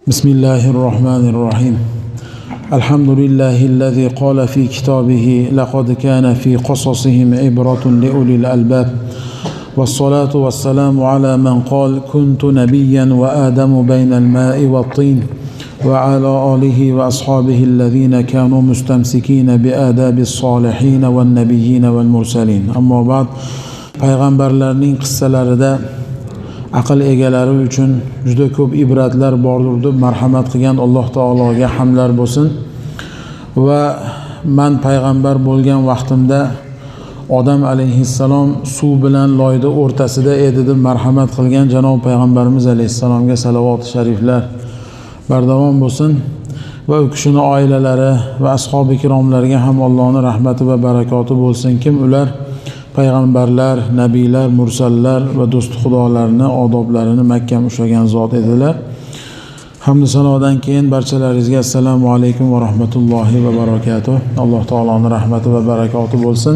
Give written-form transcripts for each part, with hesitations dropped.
بسم الله الرحمن الرحيم. الحمد لله الذي قال في كتابه لقد كان في قصصهم عبرة لأولي الألباب، والصلاة والسلام على من قال كنت نبيا وآدم بين الماء والطين، وعلى آله وأصحابه الذين كانوا مستمسكين بآداب الصالحين والنبيين والمرسلين. أما بعد، payg'ambarlarning qissalarida aql egalari uchun juda ko'p ibratlar bordir deb marhamat qilgan Alloh taologa hamdlar bo'lsin. Va man payg'ambar bo'lgan vaqtimda Odam alayhissalom suv bilan loyda o'rtasida edi deb marhamat qilgan janob payg'ambarimiz alayhissalomga salovat shariflar bardavom bo'lsin va u kishining oilalari va ashobi ikromlarga ham Allohning rahmati va barakoti bo'lsin. Kim ular payg'ambarlar, nabiylar, mursallar va do'st xudolarni odoblarini mahkam ushlagan zot edilar. Hamd sanodan keyin barchalaringizga assalomu alaykum va rahmatullohi va barakatuh. Alloh taoloning rahmati va barakoti bo'lsin.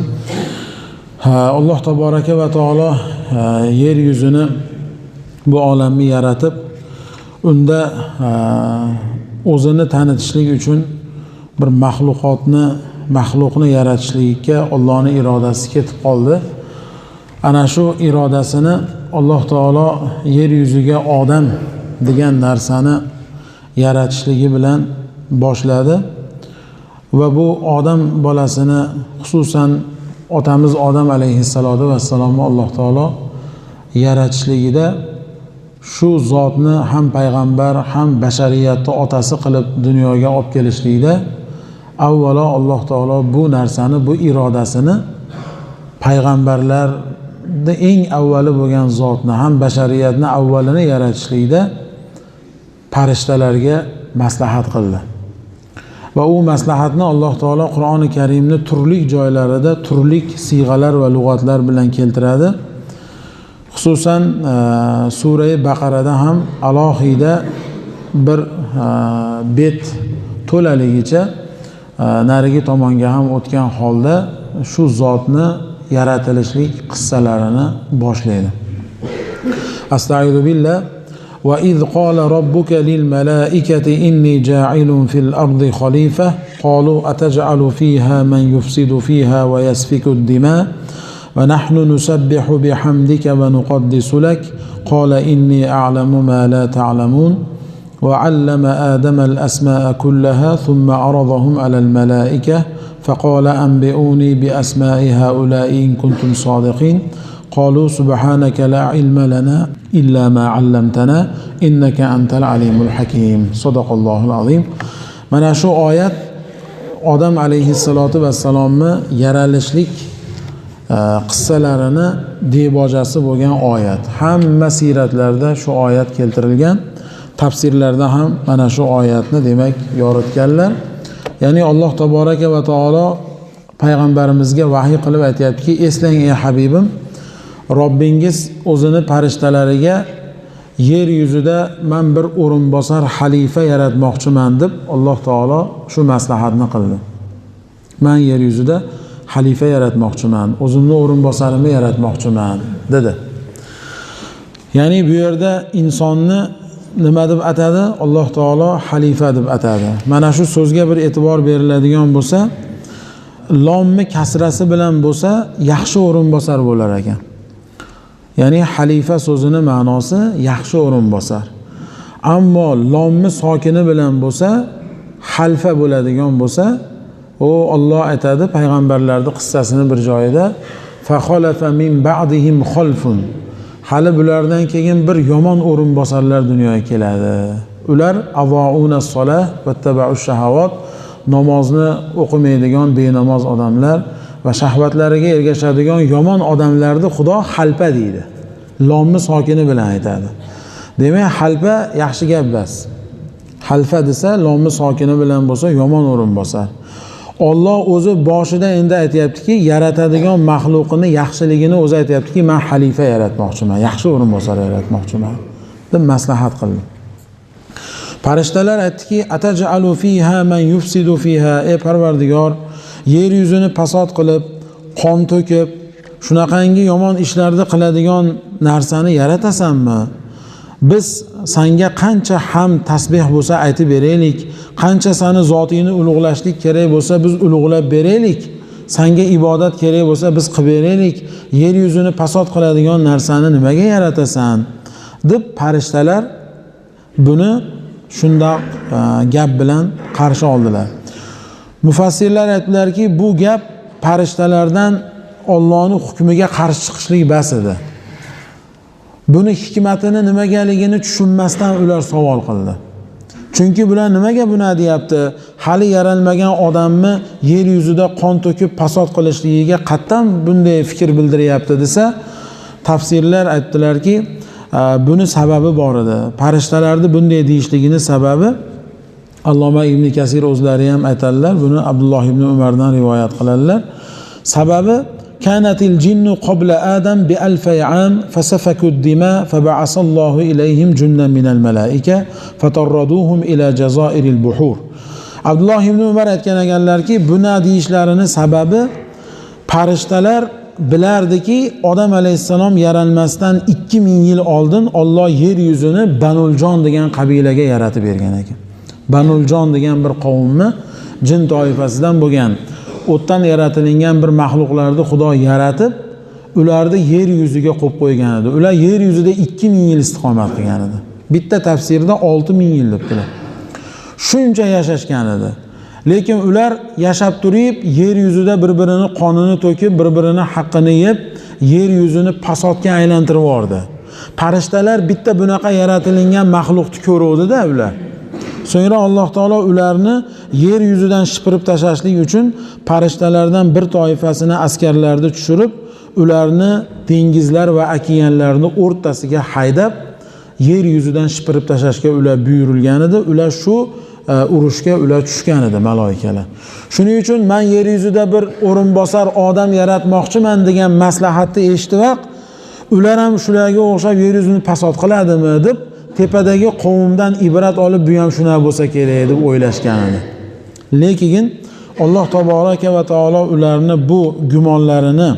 Alloh taboraka va taolo yer yuzini, bu olamni yaratib, unda o'zini tanitishlik uchun bir maxluqni yaratishlikka Allohning irodasi ketib qoldi. Ana shu irodasini Alloh taolo yer yuziga odam degan narsani yaratishligi bilan boshladi va bu odam bolasini, xususan otamiz Odam alayhissalatu vassalomni Alloh taolo yaratishligida shu zotni ham payg'ambar, ham bashariyatni otasi qilib dunyoga olib kelishlikda avvalo Alloh taolo bu narsani, bu irodasini payg'ambarlarni eng avvali bo'lgan zotni, ham bashariyatni avvalini yaratishlikda farishtalarga maslahat qildi. Va u maslahatni Alloh taolo Qur'oni Karimni turli joylarida turli siyg'alar va lug'atlar bilan keltiradi. Xususan surai Baqarada ham alohida bir bet to'laligicha narigi tomonga ham o'tgan holda shu zotni yaratilishlik qissalarini boshlaydi. Astaizu billah. Va iz qala robbuka lil malaikati inni ja'ilun fil ardi khalifa qalu ataj'alu fiha man yufsidu fiha wa yasfiku ad-dima va nahnu nusabbihu bihamdika va nuqaddisu lak qala inni a'lamu ma la ta'lamun. وعلم آدم الأسماء كلها ثم عرضهم على الملائكة فقال أنبئوني بأسماء هؤلاء إن كنتم صادقين قالوا سبحانك لا علم لنا إلا ما علمتنا إنك أنت العليم الحكيم. صدق الله العظيم. Mana shu oyat Odam alayhissalatu vassalomni yaralishlik qissalarini debojasi bo'lgan oyat. Hamma siyratlarda shu oyat keltirilgan. Tafsirlarda ham mana shu oyatni demak yoritganlar. Ya'ni Alloh taboraka va taolo payg'ambarimizga vahiy qilib aytayaptiki, eslang ey habibim, Robbingiz o'zini farishtalariga yer yuzida men bir o'rinbosar xalifa yaratmoqchiman deb Alloh taolo shu maslahatni qildi. Men yer yuzida xalifa yaratmoqchiman, o'zimni o'rinbosarimni yaratmoqchiman dedi. Ya'ni bu yerda insonni nima deb atadi? Alloh taolo xalifa deb atadi. Mana shu so'zga bir e'tibor beriladigan bo'lsa, lomni kasrasi bilan bo'lsa, yaxshi o'rinbosar bo'lar ekan. Ya'ni xalifa so'zini ma'nosi yaxshi o'rinbosar. Ammo lomni sokini bilan bo'lsa, xalfa bo'ladigan bo'lsa, u Alloh aytadi payg'ambarlarning qissasini bir joyida, fa khalafa min ba'dihim khalfun. Hali bulardan keyin bir yomon o'rinbosarlar dunyoga keladi. Ular avouna solah va tabaush shahawat, namozni o'qimaydigan benamoz odamlar va shahvatlariga ergashadigan yomon odamlarni Xudo xalpa deydi. Lomni sokini bilan aytadi. Demak, xalpa yaxshi gap emas. Xalfa desa lomni sokini bilan bo'lsa yomon o'rinbosar. Alloh o'zi boshida endi aytayaptiki, yaratadigan maxluqini yaxshiligini o'zi aytayaptiki, men xalifa yaratmoqchiman, yaxshi o'rinbosar yaratmoqchiman deb maslahat qildi. Farishtalar aytdiki, ataj'alu fiha man yufsidu fiha, ey Parvardigor, yer yuzini fasod qilib, qon to'kib, shunaqangi yomon ishlarni qiladigan narsani yaratasanmi? Biz sanga qancha ham tasbih bo'lsa aytib beraylik, qancha sani zotingni ulug'lashlik kerak bo'lsa biz ulug'lab beraylik, sanga ibodat kerak bo'lsa biz qilib beraylik, yer yuzini fasod qiladigan narsani nimaga yaratasan deb farishtalar buni shundoq gap bilan qarshi oldilar. Mufassirlar aytdilarki, bu gap farishtalardan Allohning hukmiga qarshi chiqishlik bas edi. Buni hikmatini nimagaligini tushunmasdan ular savol qildi. Chunki bular nimaga buni deyapti? Hali yaralmagan odamni yer yuzida qon to'kib fasod qilishligiga qatdan bunday fikr bildiryapti desa, tafsirlar aytdilarki, buni sababi bor edi. Farishtalarni bunday deyishligini sababi Alloma Ibn Kasir o'zlari ham aytadilar, buni Abdulloh ibn Umardan rivoyat qiladilar. Sababi kanatil jinnu qabla Adam bi alfi am fasafaku ad-dima fab'asallohu ilayhim junnan minal malaika fatarraduhum ila jazairil buhur. Abdulloh ibn Umar aytgan ekanlarki, buna deyishlarini sababi farishtalar bilardiki, Odam alayhissalom yaralmasdan 2000 yil oldin Alloh yer yuzini Banuljon degan qabilaga yaratib bergan ekan. Banuljon degan bir qavmni jin toifasidan bo'lgan, o'tdan yaratilingan bir maxluqlarni Xudo yaratib, ularni yer yuziga qo'yib qo'ygan edi. Ular yer yuzida 2000 yil istiqomat qilgan edi. Bitta tafsirda 6000 yil debdilar. Shuncha yashashgan edi. Lekin ular yashab turib, yer yuzida bir-birini qonini to'kib, bir-birini haqqini yeb, yer yuzini fasodga aylantirib yubordi. Farishtalar bitta bunaqa yaratilingan maxluqni ko'ruvdi-da ular. So'ngra Alloh taolo ularni yer yuzidan shipirib tashlashlik uchun farishtalardan bir toifasini askarlarni tushirib, ularni dengizlar va okeanlarni o'rtasiga haydab, yer yuzidan shipirib tashlashga ular buyurilgan edi. Ular shu urushga ular tushgan edi maloikalar. Shuning uchun men yer yuzida bir o'rinbosar odam yaratmoqchiman degan maslahatni eshitib, ular ham shularga o'xshab yer yuzini fasod qiladimi deb tepadagi qavmdan ibrat olib, bu ham shuna bo'lsa kerak deb o'ylashgan edi. Lekin Alloh taboraka va taolo ularni bu gumonlarini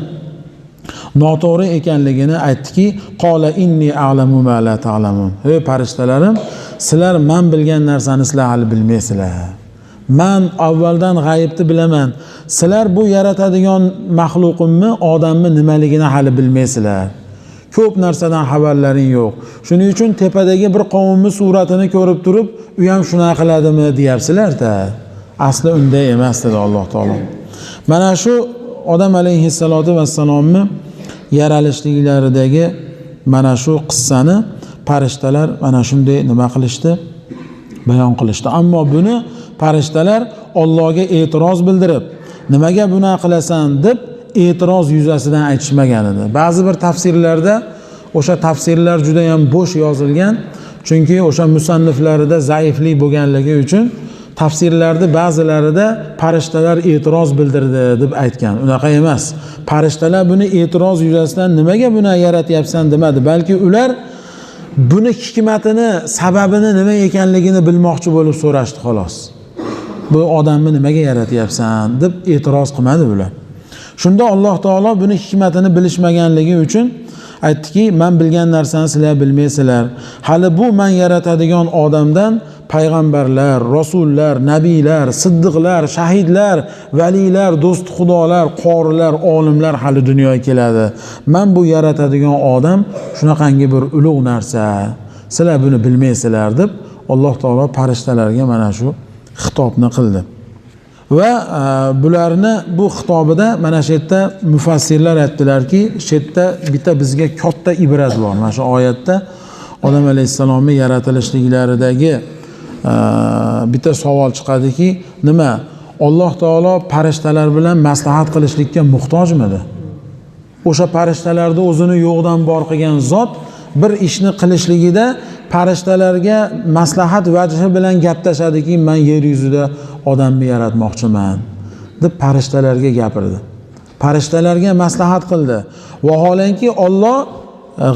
noto'g'ri ekanligini aytdiki, qola inni a'lamu ma la ta'lamun. Ey farishtalarim, sizlar men bilgan narsani sizlar hali bilmaysizlar. Men avvaldan g'ayibni bilaman. Sizlar bu yaratadigan maxluqimni, odamni nimaligini hali bilmaysizlar. Ko'p narsadan xabarlaring yo'q. Shuning uchun tepadagi bir qavmning suratini ko'rib turib, u ham shuna qiladimi deyapsizlar-da. Asli unday emas dedi Alloh taolo. Mana shu odam alayhissalatu vassalomni yaralishliklaridagi mana shu qissani farishtalar mana shunday nima qilishdi? Bayon qilishdi. Ammo buni farishtalar Allohga e'tiroz bildirib, nimaga buna qilasan deb e'tiroz yuzasidan aytishmagan edi. Ba'zi bir tafsirlarda o'sha tafsirlar juda ham bo'sh yozilgan, chunki o'sha musanniflarida zaiflik bo'lganligi uchun tafsirlarda ba'zilarida farishtalar e'tiroz bildirdi deb aytgan. Unaqa emas. Farishtalar buni e'tiroz yuzasidan nimaga buni yaratyapsan demadi, balki ular buni hikmatini, sababini nima ekanligini bilmoqchi bo'lib so'rashdi xolos. Bu odamni nimaga yaratyapsan deb e'tiroz qilmadi ular. Shunda Alloh taolo buni hikmatini bilishmaganligi uchun aytdiki, men bilgan narsani sizlar bilmaysizlar. Hali bu men yaratadigan odamdan payg'ambarlar, rasullar, nabiylar, siddiqlar, shahidlar, valiylar, do'st xudolar, qorilar, olimlar hali dunyoga keladi. Men bu yaratadigan odam shunaqangi bir ulug' narsa. Sizlar buni bilmaysizlar deb Alloh taolo farishtalarga mana shu xitobni qildi. Va bularni bu xitobida mana shu yerda mufassirlar aytdilarki, shu yerda bitta bizga katta ibrat bor. Mana shu oyatda Odam alayhissalomning yaratilishliklaridagi bitta savol chiqadiki, nima Alloh taolo farishtalar bilan maslahat qilishlikka muhtojmidi? O'sha farishtalarni o'zini yo'qdan bor qilgan zot bir ishni qilishligida farishtalarga maslahat vajhi bilan gaplashadiki, men yer yuzida odamni yaratmoqchiman deb farishtalarga gapirdi. Farishtalarga maslahat qildi. Vaholanki Alloh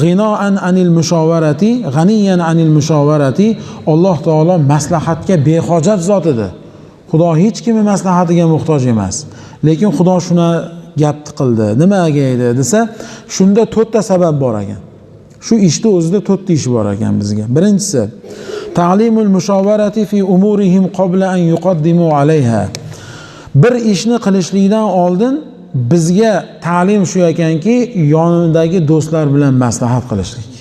g'inoan anil mushovarati, g'aniyan anil mushovarati, Alloh taolo maslahatga behojat zot edi. Xudo hech kimning maslahatiga muhtoj emas. Lekin Xudo shuna gapni qildi. Nimaga edi desa, shunda to'rtta sabab bor ekan. Shu ishni o'zida to'rtta ish bor ekan bizga. Birinchisi, ta'limul mushovarati fi umurihim qabla an yuqaddimu alayha. Bir ishni qilishlikdan oldin bizga ta'lim shu ekanki, yonidagi do'stlar bilan maslahat qilishlik,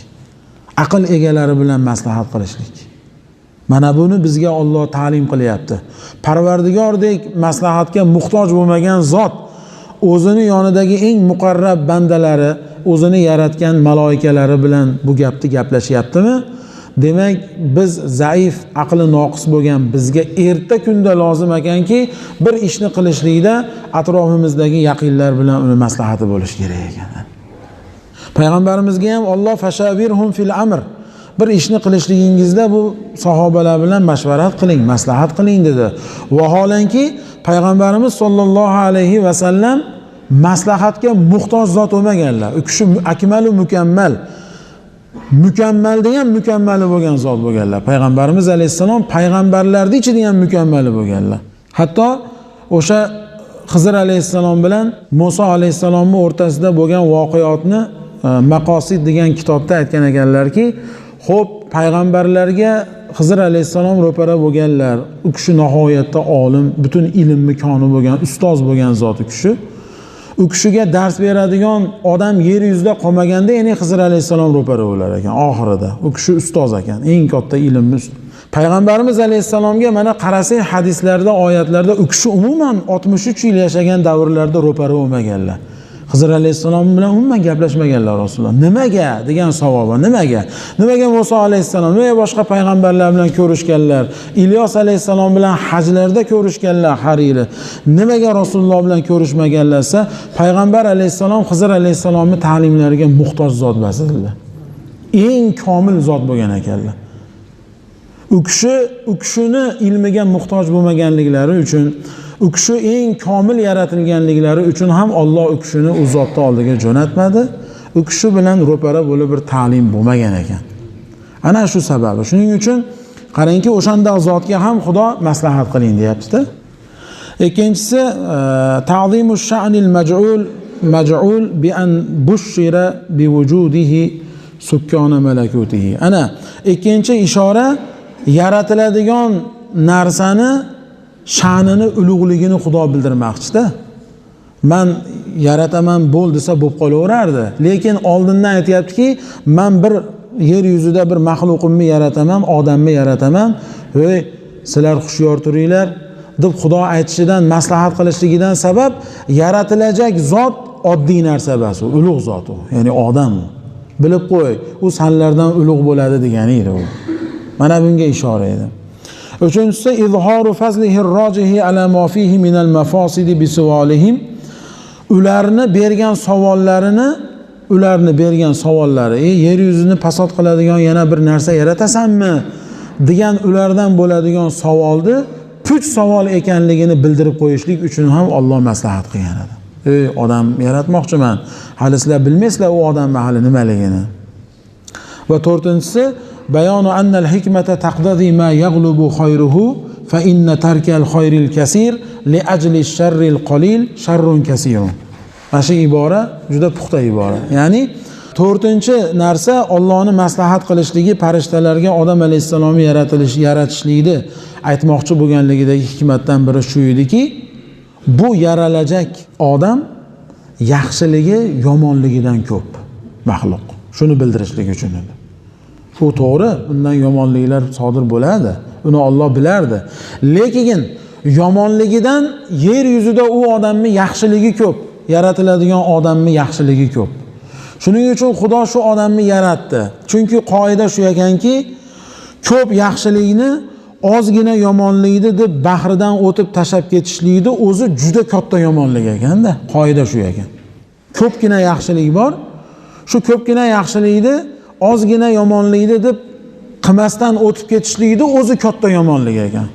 aql egalari bilan maslahat qilishlik. Mana buni bizga Alloh ta'lim qilyapti. Parvardigordek maslahatga muhtoj bo'lmagan zot o'zini yonidagi eng muqarrab bandalari, o'zini yaratgan maloikalari bilan bu gapni gaplashyaptimi? Demak, biz zaif, aqli noqis bo'lgan bizga erta kunda lozim ekanki, bir ishni qilishlikda atrofimizdagi yaqinlar bilan uni maslahati bo'lish kerak ekan. Payg'ambarimizga ham Alloh fashavirhum fil amr, bir ishni qilishligingizda bu sahobalar bilan mashvarat qiling, maslahat qiling dedi. Vaholanki payg'ambarimiz sollallohu alayhi va sallam maslahatga muhtoj zot bo'lmaganlar. U kishi akmalu mukammal, mukammalda ham mukammali bo'lgan zot bo'lganlar. Payg'ambarimiz alayhissalom payg'ambarlarning ichida ham mukammali bo'lganlar. Hatto o'sha Xizr alayhissalom bilan Musa alayhissalomning o'rtasida bo'lgan voqeotni Maqosid degan kitobda aytgan ekanlarki, xo'p, payg'ambarlarga Xizr alayhissalom ro'para bo'lganlar, u kishi nihoyatda olim, butun ilmni koni bo'lgan, ustoz bo'lgan zot u kishi. U kishiga dars beradigan odam yer yuzida qolmaganda, ya'ni Xizr alayhissalom ro'para bo'lar ekan oxirida. U kishi ustoz ekan, eng katta ilmni. Payg'ambarimiz alayhissalomga mana qarasak hadislarda, oyatlarda u kishi umuman 63 yil yashagan davrlarda ro'para bo'lmaganlar. Xizr alayhissalom bilan umuman gaplashmaganlar Rasululloh. Nimaga degan savol bor. Nimaga? Nimaga Musa alayhissalom, nimaga boshqa payg'ambarlar bilan ko'rishganlar? Ilyos alayhissalom bilan hajlarda ko'rishganlar har yili. Nimaga Rasululloh bilan ko'rishmaganlarsa, payg'ambar alayhissalom Xizr alayhissalomning ta'limlariga muhtoj zot emas edilar. Eng komil zot bo'lgan ekanlar. U kishi, u kishini ilmiga muhtoj bo'lmaganliklari uchun, u kishi eng komil yaratilganliklari uchun ham Alloh u kishini u zotni oldiga jo'natmadi. U kishi bilan ro'para bo'lib bir ta'lim bo'lmagan ekan. Ana shu sababi. Shuning uchun qarangki, o'shanda zotga ham Xudo maslahat qiling deyapti-da. Ikkinchisi, ta'zimu sha'nil maj'ul bi an bushira bi wujudihi sukkona malakutihi. Ana ikkinchi ishora, yaratiladigan narsani sha'nini, ulug'ligini Xudo bildirmoqchi-da. Men yarataman bo'l desa bo'lib qolaverardi. Lekin oldindan aytayaptiki, men bir yer yuzida bir maxluqimni yarataman, odamni yarataman. Ey, sizlar hushyor turinglar deb Xudo aytishidan, maslahat qilishligidan sabab yaratilajak zot oddiy narsa emas, u ulug' zot u, ya'ni odam u. Bilib qo'y, u sanlardan ulug' bo'ladi degani edi u. Mana bunga ishora edi. Uchinchisi, izhoru fazlihi rojihi ala ma fihi min al mafasidi bi sualihim. Ularni bergan savollarini, ularni bergan savollari, yer yuzini fasod qiladigan yana bir narsa yaratasanmi degan ulardan bo'ladigan savolni puch savol ekanligini bildirib qo'yishlik uchun ham Alloh maslahat qilgan edi. Ey, odam yaratmoqchiman, hali sizlar bilmaysizlar u odamning hali nimaligini. Va to'rtinchisi, bayonu annal hikmata taqtadi ma yaghlubu khayruhu fa inna tarkal khayril kasir li ajli sharril qalil sharrun kasirun. Mana shu ibora juda puxta ibora. Ya'ni to'rtinchi narsa, Allohning maslahat qilishligi farishtalarga odam alayhissalomni yaratishlikni aytmoqchi bo'lganligidagi hikmatdan biri shu ediki, bu yaralajak odam yaxshiligi yomonligidan ko'p maxluq. Shuni bildirishlik uchun edi. U to'g'ri, undan yomonliklar sodir bo'ladi. Uni Alloh bilardi. Lekin yomonligidan yer yuzida u odamning yaxshiligi ko'p, yaratiladigan odamning yaxshiligi ko'p. Shuning uchun Xudo shu odamni yaratdi. Chunki qoida shu ekanki, ko'p yaxshilikni ozgina yomonlikni deb bahridan o'tib tashlab ketishlikni o'zi juda katta yomonlik ekanda. Qoida shu ekan. Ko'pgina yaxshilik bor. Shu ko'pgina yaxshilikni ozgina yomonlikni deb qilmasdan o'tib ketishlikni o'zi katta yomonlik ekan.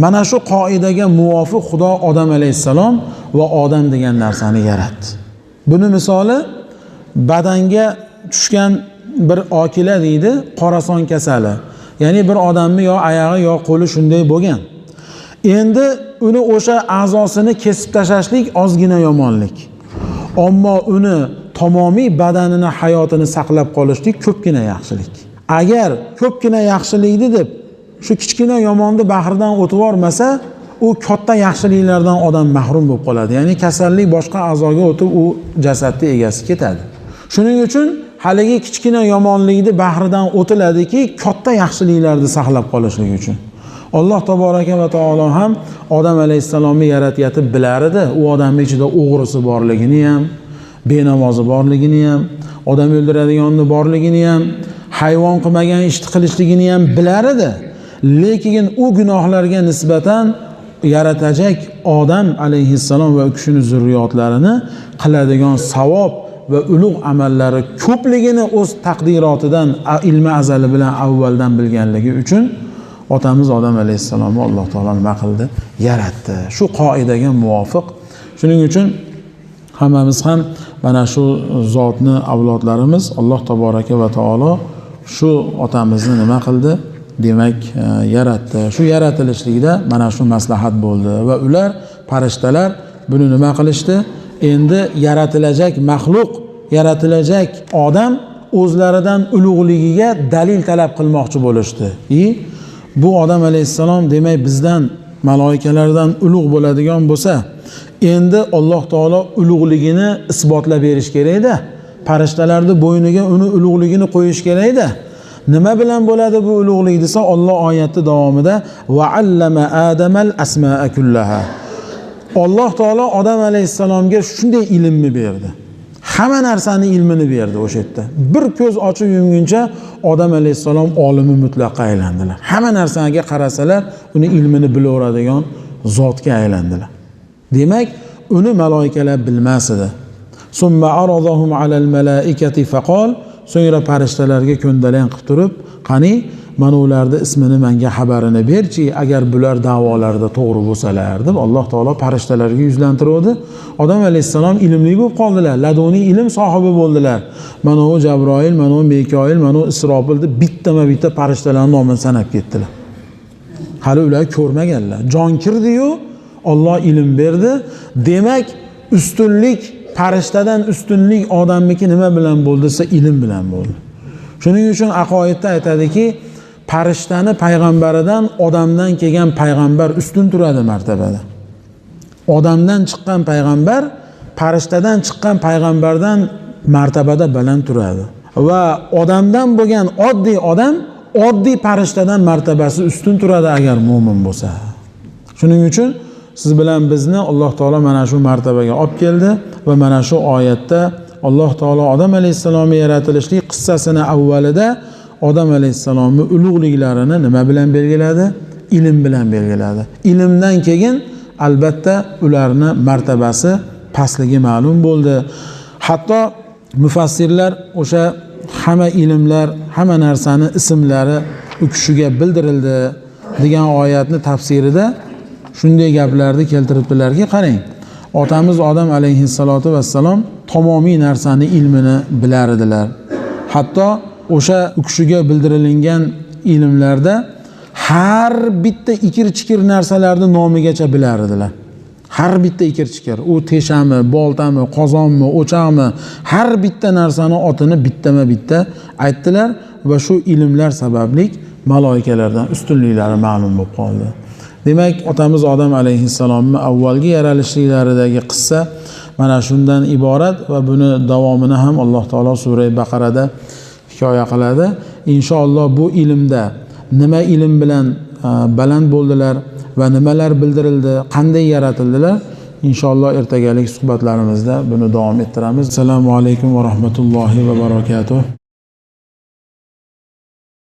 Mana shu qoidaga muvofiq Xudo odam alayhissalom va odam degan narsani yaratdi. Buni misoli, badanga tushgan bir okila deydi, qorason kasali. Ya'ni bir odamni yo oyog'i yo qo'li shunday bo'lgan. Endi uni o'sha a'zosini kesib tashlashlik ozgina yomonlik. Ammo uni tamomiy badanini, hayotini saqlab qolishlik ko'pgina yaxshilik. Agar ko'pgina yaxshilikni deb shu kichkina yomonni bahridan o'tib yubormasa, u katta yaxshiliklardan odam mahrum bo'lib qoladi. Ya'ni kasallik boshqa a'zoga o'tib, u jasadning egasi ketadi. Shuning uchun haligi kichkina yomonlikni bahridan o'tiladiki, katta yaxshiliklarni saqlab qolishlik uchun. Alloh taboraka va taolo ham Odam alayhissalomni yaratyapti bilar edi. U odamning ichida o'g'risi borligini ham, benamozi borligini ham, odam o'ldiradiganni borligini ham, hayvon qilmagan ishni qilishligini ham bilar edi. Lekin u gunohlarga nisbatan yaratajak Odam alayhissalom va u kishining zurriyotlarini qiladigan savob va ulug' amallari ko'pligini o'z taqdirotidan, ilmi azali bilan avvaldan bilganligi uchun otamiz Odam alayhissalomni Alloh taolo nima qildi? Yaratdi. Shu qoidaga muvofiq. Shuning uchun hammamiz ham mana shu zotni avlodlarimiz. Alloh taboraka va taolo shu otamizni nima qildi? Demak, yaratdi. Shu yaratilishlikda mana shu maslahat bo'ldi va ular, farishtalar buni nima qilishdi? Endi yaratilajak maxluq, yaratilajak odam o'zlaridan ulug'ligiga dalil talab qilmoqchi bo'lishdi. Bu Odam alayhissalom demak bizdan, maloikalardan ulug' bo'ladigan bo'lsa, endi Alloh taolo ulug'ligini isbotlab berish kerak-da. Farishtalarning bo'yniga uni ulug'ligini qo'yish kerak-da. Nima bilan bo'ladi bu ulug'lik desa, Alloh oyatning davomida va allama adamal asmaa kullaha. Alloh taolo Odam alayhissalomga shunday ilmni berdi. Hamma narsani ilmini berdi o'sha yerda. Bir ko'z ochib yumguncha Odam alayhissalom olimi mutlaqqa aylandilar. Hamma narsaga qarasalar, uni ilmini bilaveradigan zotga aylandilar. Demak, uni maloikalar bilmas edi. Summa aradahum alal malaikati faqol. So'ngra farishtalarga ko'ndalang qilib turib, qani mana ularning ismini menga xabarini berchi, agar bular da'volarida to'g'ri bo'lsalar deb Alloh taolo farishtalarga yuzlantirdi. Odam alayhissalom ilmli bo'lib qoldilar, laduniy ilm sohibi bo'ldilar. Mana u Jabroil, mana u Mikoil, mana u Isrofil deb bittama-bitta farishtalarning nomini sanab ketdilar. Hali ular ko'rmaganlar. Jon kirdi-yu, Alloh ilm berdi. Demak, ustunlik, farishtadan ustunlik odamniki nima bilan bo'ldi desa, ilm bilan bo'ldi. Shuning uchun aqoidda aytadiki, farishtani payg'ambaridan odamdan kelgan payg'ambar ustun turadi martabada. Odamdan chiqqan payg'ambar farishtadan chiqqan payg'ambardan martabada baland turadi. Va odamdan bo'lgan oddiy odam oddiy farishtadan martabasi ustun turadi agar mo'min bo'lsa. Shuning uchun siz bilan bizni Alloh taolo mana shu martabaga olib keldi va mana shu oyatda Alloh taolo Odam alayhissalomning yaratilishligi qissasini avvalida Odam alayhissalomning ulug'liklarini nima bilan belgiladi? Ilm bilan belgiladi. Ilmdan keyin albatta ularni martabasi pastligi ma'lum bo'ldi. Hatto mufassirlar o'sha hamma ilmlar, hamma narsani ismlari u kishiga bildirildi degan oyatni tafsirida shunday gaplarni keltiribdilarki, qarang, otamiz Odam alayhissalotu vassalom tamomiy narsani ilmini bilar edilar. Hatto o'sha u kishiga bildirilingan ilmlarda har bitta ikir-chikir narsalarni nomigacha bilar edilar. Har bitta ikir-chikir, u teshami, boltami, qozonmi, o'choqmi, har bitta narsani otini bittama-bitta aytdilar va shu ilmlar sababli maloikalardan ustunliklari ma'lum bo'lib qoldi. Demak, otamiz Odam alayhissalomning avvalgi yaralishliklaridagi qissa mana shundan iborat va buni davomini ham Alloh taolo sura Baqarada hikoya qiladi. Inshaalloh bu ilmda nima ilm bilan baland bo'ldilar va nimalar bildirildi, qanday yaratildilar, inshaalloh ertagalik suhbatlarimizda buni davom ettiramiz. Assalomu alaykum va rahmatullohi va barakatuh.